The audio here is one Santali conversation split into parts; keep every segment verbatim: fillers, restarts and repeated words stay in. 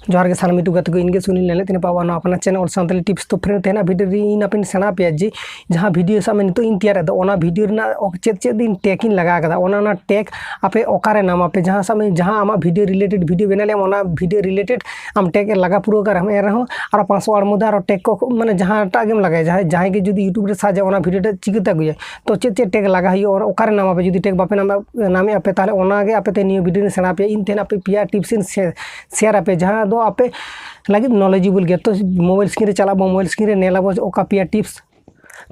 ᱡᱚᱦᱟᱨ ᱜᱮ ᱥᱟᱱᱟᱢ YouTube ᱜᱟᱛᱮ ᱠᱚ, ᱤᱧ ᱜᱮ ᱥᱩᱱᱤᱞ ᱞᱮᱱᱮᱫ ᱛᱤᱧ ᱯᱟᱣᱟ ᱱᱚᱣᱟ ᱟᱯᱱᱟᱨ ᱪᱮᱱᱮᱞ ᱥᱟᱱᱛᱟᱲᱤ ᱴᱤᱯᱥ᱾ ᱛᱚ ᱯᱷᱨᱮᱱᱰ, ᱛᱮᱦᱮᱧᱟᱜ ᱵᱷᱤᱰᱤᱭᱳ ᱨᱮ ᱤᱧ ᱟᱯᱮᱧ ᱥᱮᱬᱟ ᱟᱯᱮᱭᱟ ᱡᱮ ᱡᱟᱦᱟᱸ ᱵᱷᱤᱰᱤᱭᱳ ᱥᱟᱵ ᱢᱮ ᱱᱤᱛᱚᱜ ᱤᱧ ᱛᱮᱭᱟᱨ ᱮᱫᱟ, ᱚᱱᱟ ᱵᱷᱤᱰᱤᱭᱳ ᱨᱮᱱᱟᱜ ᱚᱠ-, ᱪᱮᱫ ᱪᱮᱫ ᱤᱧ ᱴᱮᱜᱽ ᱤᱧ ᱞᱟᱜᱟᱣ ᱠᱟᱫᱟ, ᱚᱱᱟ ᱚᱱᱟ ᱴᱮᱜᱽ ᱟᱯᱮ ᱚᱠᱟᱨᱮ ᱱᱟᱢ ᱟᱯᱮ, ᱡᱟᱦᱟᱸ ᱥᱟᱵ ᱢᱮ ᱡᱟᱦᱟᱸ ᱟᱢᱟᱜ ᱵᱷᱤᱰᱤᱭᱳ ᱨᱤᱞᱮᱴᱮᱰ ᱵᱷᱤᱰᱤᱭᱳ ᱵᱮᱱᱟᱣ ᱞᱮᱢ, ᱚᱱᱟ ᱵᱷᱤᱰᱤᱭᱳ ᱨᱤᱞᱮᱴᱮᱰ ᱟᱢ ᱴᱮᱜᱽ ᱞᱟᱜᱟ ᱯᱩᱨᱟᱹᱣ ᱠᱟᱜ ᱨᱮᱦᱚᱸ, ᱮᱱ ᱨᱮᱦᱚᱸ ᱟᱨᱚ ᱯᱟᱸᱪᱥᱚ ᱟᱨ ᱢᱚᱫᱽᱫᱷᱮ ᱟᱨᱚ ᱴᱮᱜᱽ ᱠᱚ ᱢᱟᱱᱮ ᱡᱟᱦᱟᱸᱴᱟᱜ ᱜᱮᱢ ᱞᱟᱜᱟᱭᱟ, ᱡᱟᱦᱟᱸᱭ ᱡᱟᱦᱟᱸᱭ ᱜᱮ ᱡᱩᱫᱤ YouTube ᱨᱮ ᱥᱟᱨᱪᱟ, ᱚᱱᱟ ᱵᱷᱤᱰᱤᱭᱳ ᱴᱟᱜ ᱪᱤᱠᱟᱹᱛᱮ ᱟᱹᱜᱩᱭᱟ? ᱛᱚ ᱪᱮᱫ ᱪᱮᱫ ᱴᱮᱜᱽ ᱞᱟᱜᱟ ᱦᱩᱭᱩᱜᱼᱟ, ᱚᱠᱟᱨᱮ ᱱᱟᱢ ᱟᱯᱮ? ᱡᱩᱫᱤ ᱴᱮᱜᱽ ᱵᱟᱯᱮ ᱱᱟᱢ, ᱱᱟᱢᱮᱜᱼᱟ ᱯᱮ, ᱛᱟᱦᱚᱞᱮ ᱚᱱᱟᱜᱮ ᱟᱯᱮ ᱛᱮ ᱱᱤᱭᱟᱹ ᱵᱷᱤᱰᱤᱭᱳ ᱨᱮ ᱥᱮᱬᱟ ᱟᱯᱮᱭᱟ, ᱤᱧ ᱛᱮᱦᱮᱧ ᱟᱯᱮ ᱯᱮᱭᱟ ᱴᱤᱯᱥ ᱤᱧ ᱥᱮ-, ᱥᱮᱭᱟᱨ ᱟᱯᱮ, ᱡᱟᱦᱟᱸ ᱫᱚ ᱟᱯᱮ ᱞᱟᱹᱜᱤᱫ ᱱᱚᱞᱮᱡᱮᱵᱚᱞ ᱜᱮᱭᱟ᱾ ᱛᱚ ᱢᱳᱵᱟᱭᱤᱞ ᱥᱠᱨᱤᱱ ᱨᱮ ᱪᱟᱞᱟᱜ ᱟᱵᱚ, ᱢᱳᱵᱟᱭᱤᱞ ᱥᱠᱨᱤᱱ ᱨᱮ ᱧᱮᱞ ᱟᱵᱚ ᱚᱠᱟ ᱯᱮᱭᱟ ᱴᱤᱯᱥ᱾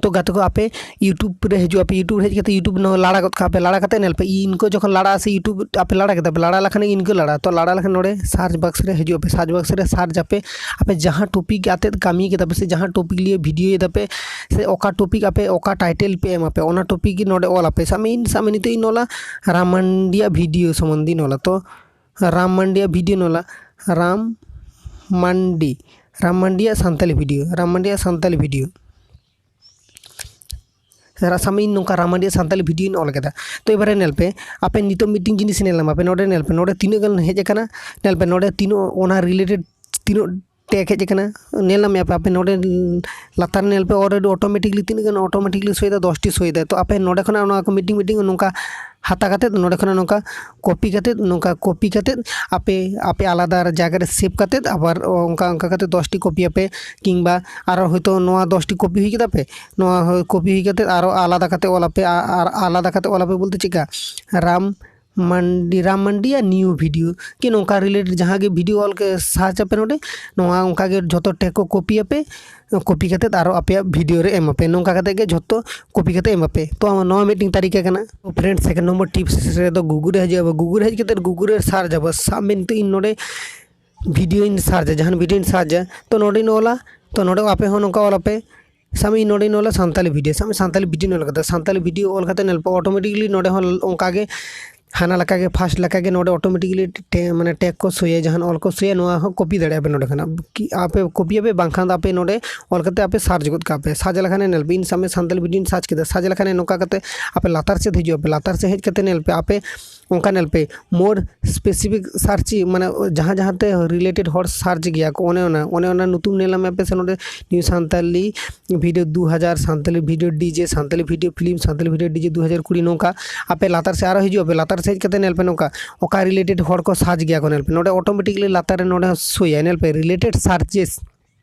ᱛᱚ ᱜᱟᱛᱮ ᱠᱚ, ᱟᱯᱮ YouTube ᱨᱮ ᱦᱤᱡᱩᱜ ᱟᱯᱮ, YouTube ᱨᱮ ᱦᱮᱡ ᱠᱟᱛᱮ YouTube ᱱᱚᱣᱟ ᱞᱟᱲᱟ ᱜᱚᱫ ᱠᱟᱜ ᱯᱮ, ᱞᱟᱲᱟ ᱠᱟᱛᱮ ᱧᱮᱞ ᱯᱮ, ᱤᱱᱠᱟᱹ ᱡᱚᱠᱷᱚᱱ ᱞᱟᱲᱟᱜᱼᱟ ᱥᱮ YouTube ᱟᱯᱮ ᱞᱟᱲᱟ ᱠᱮᱫᱟ ᱯᱮ, ᱞᱟᱲᱟ ᱞᱮᱠᱷᱟᱱ ᱤᱱᱠᱟᱹ ᱞᱟᱲᱟᱜᱼᱟ᱾ ᱛᱚ ᱞᱟᱲᱟ ᱞᱮᱠᱷᱟᱱ ᱱᱚᱰᱮ ᱥᱟᱨᱪ ᱵᱟᱠᱥ ᱨᱮ ᱦᱤᱡᱩᱜ ᱟᱯᱮ, ᱥᱟᱨᱪ ᱵᱟᱠᱥ ᱨᱮ ᱥᱟᱨᱪ ᱟᱯᱮ, ᱟᱯᱮ ᱡᱟᱦᱟᱸ ᱴᱚᱯᱤᱠ ᱟᱛᱮᱫ ᱠᱟᱹᱢᱤ ᱠᱮᱫᱟ ᱯᱮ ᱥᱮ ᱡᱟᱦᱟᱸ ᱴᱚᱯᱤᱠ ᱞᱤᱭᱮ ᱵᱷᱤᱰᱤᱭᱳ ᱮᱫᱟ ᱯᱮ ᱥᱮ ᱚᱠᱟ ᱴᱚᱯᱤᱠ ᱟᱯᱮ ᱚᱠᱟ ᱴᱟᱭᱴᱮᱞ ᱯᱮ ᱮᱢ ᱟᱯᱮ, ᱚᱱᱟ ᱴᱚᱯᱤᱠ ᱜᱮ ᱱᱚᱰᱮ ᱚᱞ ᱟᱯᱮ᱾ ᱥᱟᱵ ᱢᱮ ᱤᱧ, ᱥᱟᱵ ᱢᱮ ᱱᱤᱛᱚᱜ ᱤᱧ ᱚᱞᱟ ᱨᱟᱢ ᱢᱟᱱᱰᱤᱭᱟᱜ ᱵᱷᱤᱰᱤᱭᱳ ᱥᱚᱢᱵᱚᱱᱫᱷᱮᱧ ᱚᱞᱟ᱾ ᱛᱚ ᱨᱟᱢ ᱢᱟᱱᱰᱤᱭᱟᱜ ᱵᱷᱤᱰᱤᱭᱳᱧ ᱚᱞᱟ, ᱨᱟᱢ ᱢᱟᱱᱰᱤ, ᱨᱟᱢ ᱢᱟᱱᱰᱤᱭᱟᱜ ᱥᱟᱱᱛᱟᱞᱤ ᱵᱷᱤᱰᱤᱭᱳ, ᱨᱟᱢ ᱢᱟᱱᱰᱤᱭᱟᱜ ᱥᱟᱱᱛᱟᱞᱤ ᱵᱷᱤᱰᱤᱭᱳ᱾ ᱨᱟᱥᱟᱢ ᱤᱧ ᱱᱚᱝᱠᱟ ᱨᱟᱢ ᱢᱟᱱᱰᱤᱭᱟᱜ ᱥᱟᱱᱛᱟᱞᱤ ᱵᱷᱤᱰᱤᱭᱳᱧ ᱚᱞ ᱠᱮᱫᱟ᱾ ᱛᱚ ᱮᱵᱟᱨᱮ ᱧᱮᱞ ᱯᱮ, ᱟᱯᱮ ᱱᱤᱛᱚᱜ ᱢᱤᱫᱴᱤᱝ ᱡᱤᱱᱤᱥ ᱧᱮᱞ ᱧᱟᱢ ᱟᱯᱮ, ᱱᱚᱰᱮ ᱧᱮᱞ ᱯᱮ, ᱱᱚᱰᱮ ᱛᱤᱱᱟᱹᱜ ᱜᱟᱱ ᱦᱮᱡ ᱟᱠᱟᱱᱟ᱾ ᱧᱮᱞ ᱯᱮ, ᱱᱚᱰᱮ ᱛᱤᱱᱟᱹᱜ ᱚᱱᱟ ᱨᱤᱞᱮᱴᱮᱰ ᱛᱤᱱᱟᱹᱜ ᱴᱮᱜᱽ ᱦᱮᱡ ᱟᱠᱟᱱᱟ, ᱧᱮᱞ ᱧᱟᱢᱮᱫ ᱟᱯᱮ, ᱟᱯᱮ ᱱᱚᱰᱮ ᱞᱟᱛᱟᱨ ᱧᱮᱞ ᱯᱮ, already automatically ᱛᱤᱱᱟᱹᱜ ᱜᱟᱱ automatically ᱥᱳᱭ ᱫᱟ, ᱫᱚᱥᱴᱤ ᱥᱳᱭ ᱫᱟ᱾ ᱛᱚ ᱟᱯᱮ ᱱᱚᱰᱮ ᱠᱷᱚᱱᱟᱜ ᱱᱚᱣᱟ ᱠᱚ ᱢᱤᱫᱴᱤᱝ ᱢᱤᱫᱴᱤᱝ ᱱᱚᱝᱠᱟ ᱦᱟᱛᱟᱣ ᱠᱟᱛᱮᱫ, ᱱᱚᱰᱮ ᱠᱷᱚᱱᱟᱜ ᱱᱚᱝᱠᱟ ᱠᱚᱯᱤ ᱠᱟᱛᱮᱫ, ᱱᱚᱝᱠᱟ ᱠᱚᱯᱤ ᱠᱟᱛᱮᱫ ᱟᱯᱮ, ᱟᱯᱮ ᱟᱞᱟᱫᱟ ᱡᱟᱭᱜᱟ ᱨᱮ ᱥᱮᱵᱷ ᱠᱟᱛᱮᱫ, ᱟᱵᱟᱨ ᱚᱱᱠᱟ ᱚᱱᱠᱟ ᱠᱟᱛᱮᱫ ᱫᱚᱥᱴᱤ ᱠᱚᱯᱤᱭᱟᱯᱮ, ᱠᱤᱝᱵᱟ ᱟᱨᱚ ᱦᱚᱭᱛᱳ ᱱᱚᱣᱟ ᱫᱚᱥᱴᱤ ᱠᱚᱯᱤ ᱦᱩᱭ ᱠᱮᱫᱟ ᱯᱮ, ᱱᱚᱣᱟ ᱦᱚᱸ ᱠᱚᱯᱤ ᱦᱩᱭ ᱠᱟᱛᱮᱫ ᱟᱨᱚ ᱟᱞᱟᱫᱟ ᱠᱟᱛᱮᱫ ᱚᱞᱟᱯᱮ, ᱟ-, ᱟᱨ ᱟᱞᱟᱫᱟ ᱠᱟᱛᱮᱫ ᱚᱞᱟᱯᱮ ᱵᱚᱞᱛᱮ ᱪᱮᱫᱠᱟ, ᱨᱟᱢ ᱢᱟᱱᱰᱤ, ᱨᱟᱢ ᱢᱟᱱᱰᱤᱭᱟᱜ ᱱᱤᱭᱩ ᱵᱷᱤᱰᱤᱭᱳ ᱠᱤ ᱱᱚᱝᱠᱟ ᱨᱤᱞᱮᱴᱮᱰ ᱡᱟᱦᱟᱸ ᱜᱮ ᱵᱷᱤᱰᱤᱭᱳ ᱚᱞ ᱠᱮ ᱥᱟᱨᱪ ᱟᱯᱮ ᱱᱚᱰᱮ, ᱱᱚᱣᱟ ᱚᱱᱠᱟ ᱜᱮ ᱡᱷᱚᱛᱚ ᱴᱮᱜᱽ ᱠᱚ ᱠᱚᱯᱤᱭᱟᱯᱮ, ᱠᱚᱯᱤ ᱠᱟᱛᱮᱫ ᱟᱨᱚ ᱟᱯᱮᱭᱟᱜ ᱵᱷᱤᱰᱤᱭᱳ ᱨᱮ ᱮᱢ ᱟᱯᱮ᱾ ᱱᱚᱝᱠᱟ ᱠᱟᱛᱮᱫ ᱜᱮ ᱡᱷᱚᱛᱚ ᱠᱚᱯᱤ ᱠᱟᱛᱮᱫ ᱮᱢ ᱟᱯᱮ᱾ ᱛᱚ ᱱᱚᱣᱟ ᱢᱤᱫᱴᱤᱝ ᱛᱟᱹᱨᱤᱠᱟ ᱠᱟᱱᱟ᱾ ᱯᱷᱨᱮᱱᱰ, ᱥᱮᱠᱮᱱᱰ ᱱᱚᱢᱵᱚᱨ ᱴᱤᱯᱥ ᱨᱮᱫᱚ ᱜᱩᱜᱩᱞ ᱨᱮ ᱦᱤᱡᱩᱜ ᱟᱵᱚ, ᱜᱩᱜᱩᱞ ᱨᱮ ᱦᱮᱡ ᱠᱟᱛᱮᱫ ᱜᱩᱜᱩᱞ ᱨᱮ ᱥᱟᱨᱪ ᱟᱵᱚ᱾ ᱥᱟᱵ ᱢᱮ ᱱᱤᱛᱚᱜ ᱤᱧ ᱱᱚᱰᱮ ᱵᱷᱤᱰᱤᱭᱳᱧ ᱥᱟᱨᱪᱟ, ᱡᱟᱦᱟᱱ ᱵᱷᱤᱰᱤᱭᱳᱧ ᱥᱟᱨᱪᱟ, ᱛᱚ ᱱᱚᱰᱮᱧ ᱚᱞᱟ, ᱛᱚ ᱱᱚᱰᱮ ᱟᱯᱮ ᱦᱚᱸ ᱱᱚᱝᱠᱟ ᱚᱞᱟᱯᱮ᱾ ᱥᱟᱵ ᱢᱮ ᱤᱧ ᱱᱚᱰᱮᱧ ᱚᱞᱟ ᱥᱟᱱᱛᱟᱞᱤ ᱵᱷᱤᱰᱤᱭᱳ, ᱥᱟᱵ ᱢᱮ ᱥᱟᱱᱛᱟᱞᱤ ᱵᱷᱤᱰᱤᱭᱳᱧ ᱚᱞ ᱠᱟᱫᱟ, ᱥᱟᱱᱛᱟᱞᱤ ᱵᱷᱤᱰᱤᱭᱳ ᱚᱞ ᱠᱟᱛᱮ ᱧᱮᱞ ᱯᱮ ᱚᱴᱳᱢᱮᱴᱤᱠᱞᱤ ᱱᱚᱰᱮ ᱦᱚᱸ ᱚᱱᱠᱟ ᱜᱮ ᱦᱟᱱᱟ ᱞᱮᱠᱟᱜᱮ, ᱯᱷᱟᱥᱴ ᱞᱮᱠᱟᱜᱮ ᱱᱚᱰᱮ ᱚᱴᱳᱢᱮᱴᱤᱠᱞᱤ ᱢᱟᱱᱮ ᱴᱮᱜᱽ ᱠᱚ ᱥᱳᱭᱟ, ᱡᱟᱦᱟᱱ ᱚᱞ ᱠᱚ ᱥᱳᱭᱟ, ᱱᱚᱣᱟ ᱦᱚᱸ ᱠᱚᱯᱤ ᱫᱟᱲᱮᱭᱟᱜᱼᱟ ᱯᱮ ᱱᱚᱰᱮ ᱠᱷᱚᱱᱟᱜ᱾ ᱟᱯᱮ ᱠᱚᱯᱤᱭᱟᱯᱮ, ᱵᱟᱝᱠᱷᱟᱱ ᱫᱚ ᱟᱯᱮ ᱱᱚᱰᱮ ᱚᱞ ᱠᱟᱛᱮ ᱟᱯᱮ ᱥᱟᱨᱪ ᱜᱚᱫ ᱠᱟᱜ ᱯᱮ᱾ ᱥᱟᱨᱪ ᱞᱮᱠᱷᱟᱱ ᱧᱮᱞ ᱯᱮ, ᱤᱧ ᱥᱟᱢᱮ ᱥᱟᱱᱛᱟᱞᱤ ᱵᱷᱤᱰᱤᱭᱳᱧ ᱥᱟᱨᱪ ᱠᱮᱫᱟ᱾ ᱥᱟᱨᱪ ᱞᱮᱠᱷᱟᱱ ᱱᱚᱝᱠᱟ ᱠᱟᱛᱮ ᱟᱯᱮ ᱞᱟᱛᱟᱨ ᱥᱮᱫ ᱦᱤᱡᱩᱜ ᱟᱯᱮ, ᱞᱟᱛᱟᱨ ᱥᱮᱫ ᱦᱮᱡ ᱠᱟᱛᱮ ᱧᱮᱞ ᱯᱮ, ᱟᱯᱮ ᱚᱱᱠᱟ ᱧᱮᱞ ᱯᱮ, ᱢᱳᱨ ᱥᱯᱮᱥᱤᱯᱷᱤᱠ ᱥᱟᱨᱪ, ᱢᱟᱱᱮ ᱡᱟᱦᱟᱸ ᱡᱟᱦᱟᱸ ᱛᱮ ᱨᱤᱞᱮᱴᱮᱰ ᱦᱚᱲ ᱥᱟᱨᱪ ᱜᱮᱭᱟ ᱠᱚ, ᱚᱱᱮ ᱚᱱᱟ, ᱚᱱᱮ ᱚᱱᱟ ᱧᱩᱛᱩᱢ ᱧᱮᱞ ᱧᱟᱢ ᱟᱯᱮ ᱥᱮ ᱱᱚᱰᱮ ᱱᱤᱭᱩ ᱥᱟᱱᱛᱟᱞᱤ ᱵᱷᱤᱰᱤᱭᱳ ᱫᱩ ᱦᱟᱡᱟᱨ, Santali video DJ, Santali video film, Santali video DJ ᱫᱩ ᱦᱟᱡᱟᱨ ᱠᱩᱲᱤ, ᱱᱚᱝᱠᱟ ᱟᱯᱮ ᱞᱟᱛᱟᱨ ᱥᱮᱫ ᱟᱨᱚ ᱦᱤᱡᱩᱜ ᱟᱯᱮ, ᱞᱟᱛᱟᱨ ᱥᱮᱫ ᱦᱮᱡ ᱠᱟᱛᱮ ᱧᱮᱞ ᱯᱮ ᱱᱚᱝᱠᱟ ᱚᱠᱟ ᱨᱤᱞᱮᱴᱮᱰ ᱦᱚᱲ ᱠᱚ ᱥᱟᱨᱪ ᱜᱮᱭᱟ ᱠᱚ, ᱧᱮᱞ ᱯᱮ ᱱᱚᱰᱮ ᱚᱴᱳᱢᱮᱴᱤᱠᱞᱤ ᱞᱟᱛᱟᱨ ᱨᱮ ᱱᱚᱰᱮ ᱥᱳᱭᱟ, ᱧᱮᱞ ᱯᱮ ᱨᱤᱞᱮᱴᱮᱰ ᱥᱟᱨᱪᱮᱥ᱾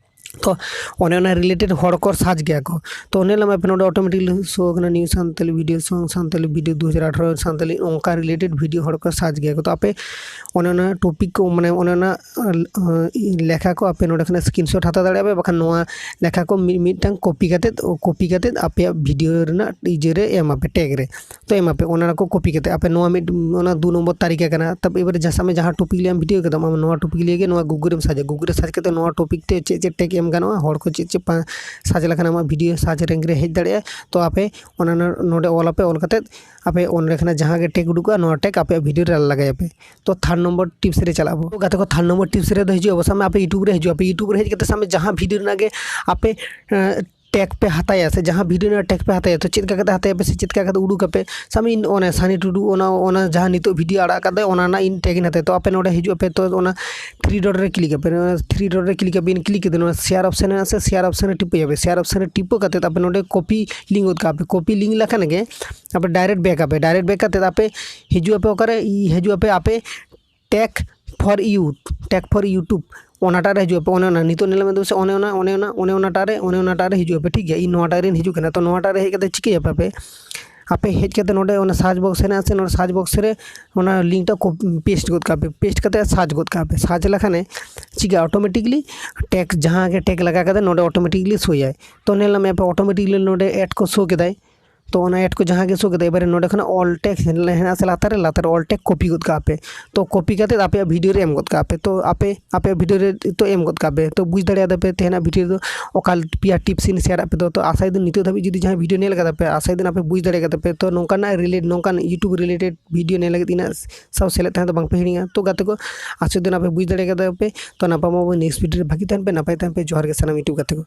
ᱛᱚ ᱚᱱᱮ ᱚᱱᱟ ᱨᱤᱞᱮᱴᱮᱰ ᱦᱚᱲ ᱠᱚ ᱥᱟᱨᱪ ᱜᱮᱭᱟ ᱠᱚ᱾ ᱛᱚ ᱚᱱᱮ ᱞᱟᱢᱟ ᱯᱮ ᱱᱚᱰᱮ ᱚᱴᱳᱢᱮᱴᱤᱠᱞᱤ ᱥᱳ ᱠᱟᱱᱟ ᱱᱤᱭᱩ ᱥᱟᱱᱛᱟᱞᱤ ᱵᱷᱤᱰᱤᱭᱳ ᱥᱚᱝ, ᱥᱟᱱᱛᱟᱞᱤ ᱵᱷᱤᱰᱤᱭᱳ ᱫᱩ ᱦᱟᱡᱟᱨ ᱟᱴᱷᱟᱨᱚ, ᱥᱟᱱᱛᱟᱞᱤ, ᱚᱱᱠᱟ ᱨᱤᱞᱮᱴᱮᱰ ᱵᱷᱤᱰᱤᱭᱳ ᱦᱚᱲ ᱠᱚ ᱥᱟᱨᱪ ᱜᱮᱭᱟ ᱠᱚ᱾ ᱛᱚ ᱟᱯᱮ ᱚᱱᱮ ᱚᱱᱟ ᱴᱚᱯᱤᱠ ᱠᱚ, ᱢᱟᱱᱮ ᱚᱱᱮ ᱚᱱᱟ ᱞᱮᱠᱷᱟ ᱠᱚ ᱟᱯᱮ ᱱᱚᱰᱮ ᱠᱷᱚᱱᱟᱜ ᱥᱠᱨᱤᱱᱥᱚᱴ ᱦᱟᱛᱟᱣ ᱫᱟᱲᱮᱭᱟᱜᱼᱟ ᱯᱮ, ᱵᱟᱠᱷᱟᱱ ᱱᱚᱣᱟ ᱞᱮᱠᱷᱟ ᱠᱚ ᱢᱤᱫ ᱢᱤᱫᱴᱟᱝ ᱠᱚᱯᱤ ᱠᱟᱛᱮᱫ, ᱠᱚᱯᱤ ᱠᱟᱛᱮᱫ ᱟᱯᱮᱭᱟᱜ ᱵᱷᱤᱰᱤᱭᱳ ᱨᱮᱱᱟᱜ ᱤᱭᱟᱹ ᱨᱮ ᱮᱢᱟ ᱯᱮ, ᱴᱮᱜᱽ ᱨᱮ᱾ ᱛᱚ ᱮᱢᱟ ᱯᱮ, ᱚᱱᱟ ᱠᱚ ᱠᱚᱯᱤ ᱠᱟᱛᱮᱫ ᱟᱯᱮ ᱱᱚᱣᱟ ᱢᱤᱫ, ᱚᱱᱟ ᱫᱩ ᱱᱚᱢᱵᱚᱨ ᱛᱟᱹᱨᱤᱠᱟ ᱠᱟᱱᱟ᱾ ᱛᱟᱯᱚᱨ ᱮᱵᱟᱨ ᱡᱟᱦᱟᱸ ᱥᱟᱢᱮ ᱡᱟᱦᱟᱸ ᱴᱚᱯᱤᱠ ᱞᱤᱭᱮ ᱟᱢ ᱵᱷᱤᱰᱤᱭᱳ ᱠᱟᱫᱟᱢ, ᱟᱢ ᱱᱚᱣᱟ ᱴᱚᱯᱤᱠ ᱞᱤᱭᱮ ᱜᱮ ᱱᱚᱣᱟ ᱜᱩᱜᱩᱞ ᱨᱮᱢ ᱥᱟᱨᱪᱟ, ᱜᱩᱜᱩᱞ ᱨᱮ ᱥᱟᱨᱪ ᱠᱟᱛᱮ ᱱᱚᱣᱟ ᱴᱚᱯᱤᱠ ᱛᱮ ᱪᱮᱫ ᱪᱮᱫ ᱴᱮᱜᱽ ᱮᱢ ᱜᱟᱱᱚᱜᱼᱟ, ᱦᱚᱲ ᱠᱚ ᱪᱮᱫ ᱪᱮᱫ ᱯᱟ-, ᱥᱟᱨᱪ ᱞᱮᱠᱷᱟᱱ ᱟᱢᱟᱜ ᱵᱷᱤᱰᱤᱭᱳ ᱥᱟᱨᱪ ᱨᱮᱝᱠ ᱨᱮ ᱦᱮᱡ ᱫᱟᱲᱮᱭᱟᱜᱼᱟ᱾ ᱛᱚ ᱟᱯᱮ ᱚᱱᱟ ᱱᱚᱰᱮ ᱚᱞ ᱟᱯᱮ, ᱚᱞ ᱠᱟᱛᱮᱫ ᱟᱯᱮ ᱚᱸᱰᱮ ᱠᱷᱚᱱᱟᱜ ᱡᱟᱦᱟᱸ ᱜᱮ ᱴᱮᱜᱽ ᱩᱰᱩᱠᱚᱜᱼᱟ, ᱱᱚᱣᱟ ᱴᱮᱜᱽ ᱟᱯᱮᱭᱟᱜ ᱵᱷᱤᱰᱤᱭᱳ ᱨᱮ ᱞᱟᱜᱟᱭᱟᱯᱮ᱾ ᱛᱚ ᱛᱷᱟᱨᱰ ᱱᱚᱢᱵᱚᱨ ᱴᱤᱯᱥ ᱨᱮ ᱪᱟᱞᱟᱜ ᱟᱵᱚ᱾ ᱜᱟᱛᱮ ᱠᱚ, ᱛᱷᱟᱨᱰ ᱱᱚᱢᱵᱚᱨ ᱴᱤᱯᱥ ᱨᱮ ᱫᱚ ᱦᱤᱡᱩᱜ ᱟᱵᱚ, ᱥᱟᱵ ᱢᱮ ᱟᱯᱮ YouTube ᱨᱮ ᱦᱤᱡᱩᱜ ᱟᱯᱮ, YouTube ᱨᱮ ᱦᱮᱡ ᱠᱟᱛᱮ ᱥᱟᱵ ᱢᱮ ᱡᱟᱦᱟᱸ ᱵᱷᱤᱰᱤᱭᱳ ᱨᱮᱱᱟᱜ ᱜᱮ ᱟᱯᱮ, ᱮᱸ, ᱴᱮᱜᱽ ᱯᱮ ᱦᱟᱛᱟᱭᱟ ᱥᱮ ᱡᱟᱦᱟᱸ ᱵᱷᱤᱰᱤᱭᱳ ᱨᱮᱱᱟᱜ ᱴᱮᱜᱽ ᱯᱮ ᱦᱟᱛᱟᱭᱟ, ᱛᱚ ᱪᱮᱫ ᱞᱮᱠᱟ ᱠᱟᱛᱮ ᱦᱟᱛᱟᱭᱟ ᱯᱮ ᱥᱮ ᱪᱮᱫ ᱞᱮᱠᱟ ᱠᱟᱛᱮ ᱩᱰᱩᱠ ᱟᱯᱮ? ᱥᱟᱵ ᱢᱮ ᱤᱧ ᱚᱱᱟ ᱥᱟᱱᱤ ᱴᱩᱰᱩ, ᱚᱱᱟ, ᱚᱱᱟ ᱡᱟᱦᱟᱸ ᱱᱤᱛᱚᱜ ᱵᱷᱤᱰᱤᱭᱳ ᱟᱲᱟᱜ ᱠᱟᱫᱟᱭ, ᱚᱱᱟ ᱨᱮᱱᱟᱜ ᱤᱧ ᱴᱮᱜᱽ ᱤᱧ ᱦᱟᱛᱟᱭᱟ᱾ ᱛᱚ ᱟᱯᱮ ᱱᱚᱰᱮ ᱦᱤᱡᱩᱜ ᱟᱯᱮ, ᱛᱚ ᱚᱱᱟ ᱛᱷᱨᱤ ᱰᱚᱴ ᱨᱮ ᱠᱞᱤᱠ ᱟᱯᱮ, ᱛᱷᱨᱤ ᱰᱚᱴ ᱨᱮ ᱠᱞᱤᱠ ᱟᱯᱮ, ᱠᱞᱤᱠ ᱠᱟᱛᱮ ᱱᱚᱣᱟ ᱥᱮᱭᱟᱨ ᱚᱯᱥᱮᱱ ᱦᱮᱱᱟᱜᱼᱟ ᱥᱮ, ᱥᱮᱭᱟᱨ ᱚᱯᱥᱮᱱ ᱨᱮ ᱴᱤᱯᱟᱹᱭᱟᱯᱮ᱾ ᱥᱮᱭᱟᱨ ᱚᱯᱥᱮᱱ ᱨᱮ ᱴᱤᱯᱟᱹ ᱠᱟᱛᱮ ᱟᱯᱮ ᱱᱚᱰᱮ ᱠᱚᱯᱤ ᱞᱤᱝᱠ ᱜᱚᱫ ᱠᱟᱜᱼᱟ ᱯᱮ᱾ ᱠᱚᱯᱤ ᱞᱤᱝᱠ ᱞᱮᱠᱷᱟᱱ ᱜᱮ ᱟᱯᱮ ᱰᱟᱭᱨᱮᱠᱴ ᱵᱮᱠ ᱟᱯᱮ, ᱰᱟᱭᱨᱮᱠᱴ ᱵᱮᱠ ᱠᱟᱛᱮ ᱟᱯᱮ ᱦᱤᱡᱩᱜ ᱟᱯᱮ ᱚᱠᱟᱨᱮ, ᱦᱤᱡᱩᱜ ᱟᱯᱮ ᱟᱯᱮ tech for you, tech for YouTube, ᱚᱱᱟᱴᱟᱜ ᱨᱮ ᱦᱤᱡᱩᱜ ᱟᱯᱮ᱾ ᱚᱱᱮ ᱚᱱᱟ ᱱᱤᱛᱚᱜ ᱧᱮᱞ ᱢᱮ ᱥᱮ, ᱚᱱᱮ ᱚᱱᱟ, ᱚᱱᱮ ᱚᱱᱟ, ᱚᱱᱮ ᱚᱱᱟᱴᱟᱜ ᱨᱮ, ᱚᱱᱮ ᱚᱱᱟᱴᱟᱜ ᱨᱮ ᱦᱤᱡᱩᱜ ᱟᱯᱮ, ᱴᱷᱤᱠ ᱜᱮᱭᱟ? ᱤᱧ ᱱᱚᱣᱟᱴᱟᱜ ᱨᱮᱧ ᱦᱤᱡᱩᱜ ᱠᱟᱱᱟ᱾ ᱛᱚ ᱱᱚᱣᱟᱴᱟᱜ ᱨᱮ ᱦᱮᱡ ᱠᱟᱛᱮ ᱪᱤᱠᱟᱹᱭᱟᱯᱮ ᱟᱯᱮ? ᱟᱯᱮ ᱦᱮᱡ ᱠᱟᱛᱮ ᱱᱚᱰᱮ ᱚᱱᱟ ᱥᱟᱨᱪ ᱵᱚᱠᱥ ᱦᱮᱱᱟᱜᱼᱟ ᱥᱮ, ᱱᱚᱰᱮ ᱥᱟᱨᱪ ᱵᱚᱠᱥ ᱨᱮ ᱚᱱᱟ ᱞᱤᱝᱠ ᱴᱟ ᱠᱚ ᱯᱮᱥᱴ ᱜᱚᱫ ᱠᱟᱜ ᱯᱮ᱾ ᱯᱮᱥᱴ ᱠᱟᱛᱮ ᱥᱟᱨᱪ ᱜᱚᱫ ᱠᱟᱜ ᱯᱮ᱾ ᱥᱟᱨᱪ ᱞᱮᱠᱷᱟᱱᱮ ᱪᱤᱠᱟᱹ, ᱚᱴᱳᱢᱮᱴᱤᱠᱞᱤ ᱴᱮᱜᱽ, ᱡᱟᱦᱟᱸ ᱜᱮ ᱴᱮᱜᱽ ᱞᱟᱜᱟ ᱠᱟᱛᱮ ᱱᱚᱰᱮ ᱚᱴᱳᱢᱮᱴᱤᱠᱞᱤ ᱥᱳᱭᱟᱭ᱾ ᱛᱚ ᱧᱮᱞ ᱢᱮ ᱟᱯᱮ ᱚᱴᱳᱢᱮᱴᱤᱠᱞᱤ ᱱᱚᱰᱮ ᱮᱰ ᱠᱚ ᱥᱳ ᱠᱮᱫᱟᱭ᱾ ᱛᱚ ᱚᱱᱟ ᱮᱰ ᱠᱚ ᱡᱟᱦᱟᱸ ᱜᱮ ᱥᱳ ᱠᱮᱫᱟ, ᱮᱵᱟᱨᱮ ᱱᱚᱰᱮ ᱠᱷᱚᱱᱟᱜ ᱚᱞ ᱴᱮᱠᱥᱴ ᱦᱮᱱᱟᱜ ᱟᱥᱮ ᱞᱟᱛᱟᱨ ᱨᱮ, ᱞᱟᱛᱟᱨ ᱨᱮ ᱚᱞ ᱴᱮᱠᱥᱴ ᱠᱚᱯᱤ ᱜᱚᱫ ᱠᱟᱜᱼᱟ ᱯᱮ᱾ ᱛᱚ ᱠᱚᱯᱤ ᱠᱟᱛᱮ ᱟᱯᱮᱭᱟᱜ ᱵᱷᱤᱰᱤᱭᱳ ᱨᱮ ᱮᱢ ᱜᱚᱫ ᱠᱟᱜᱼᱟ ᱯᱮ᱾ ᱛᱚ ᱟᱯᱮ ᱟᱯᱮᱭᱟᱜ ᱵᱷᱤᱰᱤᱭᱳ ᱨᱮ ᱛᱚ ᱮᱢ ᱜᱚᱫ ᱠᱟᱜᱼᱟ ᱯᱮ᱾ ᱛᱚ ᱵᱩᱡᱽ ᱫᱟᱲᱮᱭᱟᱫᱟ ᱯᱮ ᱛᱮᱦᱮᱧᱟᱜ ᱵᱷᱤᱰᱤᱭᱳ ᱨᱮᱫᱚ ᱚᱠᱟ ᱯᱮᱭᱟ ᱴᱤᱯᱥ ᱤᱧ ᱥᱮᱭᱟᱨᱟᱫ ᱯᱮ ᱫᱚ᱾ ᱛᱚ ᱟᱥᱟᱭᱮᱫᱟᱹᱧ ᱱᱤᱛᱚᱜ ᱫᱷᱟᱹᱵᱤᱡ ᱡᱩᱫᱤ ᱡᱟᱦᱟᱸᱭ ᱵᱷᱤᱰᱤᱭᱳ ᱧᱮᱞ ᱠᱟᱫᱟ ᱯᱮ, ᱟᱥᱟᱭᱮᱫᱟᱹᱧ ᱟᱯᱮ ᱵᱩᱡᱽ ᱫᱟᱲᱮ ᱠᱟᱫᱟ ᱯᱮ᱾ ᱛᱚ ᱱᱚᱝᱠᱟᱱᱟᱜ ᱨᱤᱞᱮᱴ, ᱱᱚᱝᱠᱟᱱ YouTube ᱨᱤᱞᱮᱴᱮᱰ ᱵᱷᱤᱰᱤᱭᱳ ᱧᱮᱞ ᱞᱟᱹᱜᱤᱫ ᱤᱧᱟᱹᱜ ᱥᱟᱶ ᱥᱮᱞᱮᱫ ᱛᱟᱦᱮᱸ ᱫᱚ ᱵᱟᱝ ᱯᱮ ᱦᱤᱲᱤᱧᱟ᱾ ᱛᱚ ᱜᱟᱛᱮ ᱠᱚ, ᱟᱥᱟᱭᱮᱫᱟᱹᱧ ᱟᱯᱮ ᱵᱩᱡᱽ ᱫᱟᱲᱮ ᱠᱟᱫᱟ ᱯᱮ᱾ ᱛᱚ ᱱᱟᱯᱟᱢ ᱟᱵᱚ ᱱᱮᱠᱥᱴ ᱵᱷᱤᱰᱤᱭᱳ ᱨᱮ᱾ ᱵᱷᱟᱹᱜᱤ ᱛᱟᱦᱮᱱ ᱯᱮ, ᱱᱟᱯᱟᱭ ᱛᱟᱦᱮᱱ ᱯᱮ᱾ ᱡᱚᱦᱟᱨ ᱜᱮ ᱥᱟᱱᱟᱢ YouTube ᱜᱟᱛᱮ ᱠᱚ᱾